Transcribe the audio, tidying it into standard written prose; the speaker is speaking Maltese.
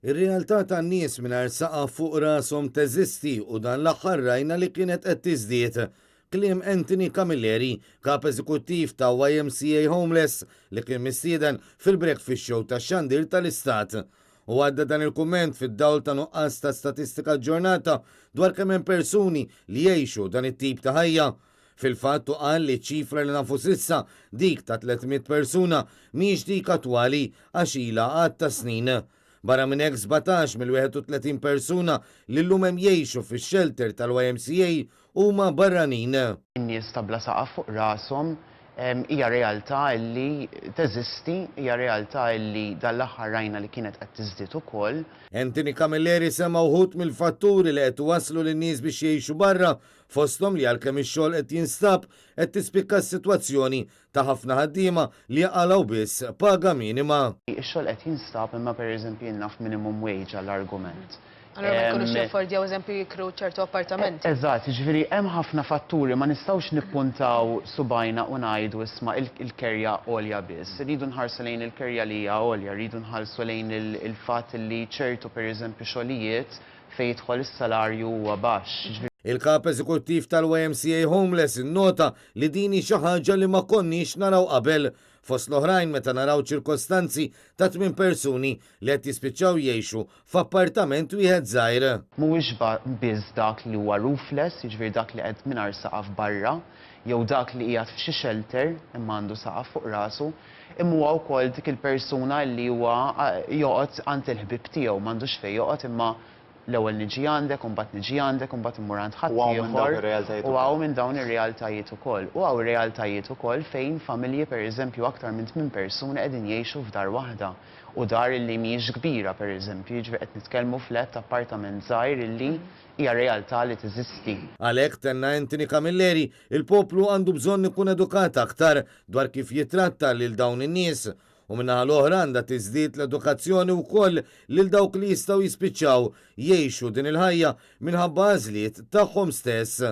Ir-realtà tan-nies mingħajr saqaf fuq rashom teżisti u dan l-aħħar rajna li kienet qed tiżdied. Kliem Anthony Camilleri, Kap Eżekuttiv ta' YMCA Homeless li kien mistieden fil-Breakfast Show tax-Xandir tal-Istat. Hu għadda dan il-kumment fid-dawl ta' nuqqas ta' statistika aġġornata dwar kemm hemm persuni li jgħixu dan it-tip ta' ħajja. Fil-fatt hu qal li ċ-ċifra li nafu s'issa, dik ta' 300 persuna, mhijiex dik attwali għax ilha għadd ta' snin. Barra minn hekk 17 mill-31 persuna li llum hemm jgħixu fix-xelter tal-YMCA huma barranin. In-nies ta' bla saqaf fuq rashom hija realtà li teżisti, hija realtà li dan l-aħħar rajna li kienet qed tiżdied ukoll. Anthony Camilleri semma wħud mill-fatturi li qed iwasslu lin-nies biex jgħixu barra, fosthom li għalkemm ix-xogħol qed jinstab, qed tispikka s-sitwazzjoni ta' ħafna ħaddiema li jaqalgħu biss paga minima. Ix-xogħol qed jinstab imma pereżempju jien naf minimum wage għall-argument. Allura ma jkunux jaffordjaw eżempju jikru ċertu appartamenti. Eżatt, jiġifieri hemm ħafna fatturi ma nistgħux nippuntaw subgħajna u ngħidu isma' il-kerja għolja biss. Irridu nħarsu lejn il-kerja li hija għolja, rridu nħarsu lejn il-fatt li ċertu pereżempju xogħlijiet fejn jidħol is-salarju huwa baxx. Il-Kap Eżekuttiv tal-YMCA Homeless innota li din hi xi ħaġa li ma konniex naraw qabel, fost l-oħrajn meta naraw ċirkostanzi ta' tminn persuni li qed jispiċċaw jgħixu f'appartament wieħed żgħir. Mhuwiex biss dak li huwa roofless, jiġifieri dak li qed mingħajr saqaf barra, jew dak li qiegħed f'xi shelter imma għandu saqaf fuq rasu, imma huwa wkoll dik il-persuna li huwa joqgħod għand il-ħbieb tiegħu, m'għandux fejn joqgħod imma l-ewwel niġi għandek u mbagħad niġi għandek u mbagħad immur għand ħaddieħor u hawn minn dawn ir-realtajiet ukoll. U hawn realtajiet ukoll fejn familji pereżempju aktar minn tminn persuni qegħdin jgħixu f'dar waħda u dar illi mhijiex kbira pereżempju, jiġifieri qed nitkellmu flat appartament żgħir illi hija realtà li teżisti. Għalhekk, tenna Anthony Camilleri, il-poplu għandu bżonn ikun edukat aktar dwar kif jittratta lil dawn in-nies u min-naħa l-oħra għandha tiżdied l-edukazzjoni wkoll lil dawk li jistgħu jispiċċaw jgħixu din il-ħajja minħabba għażliet tagħhom stess.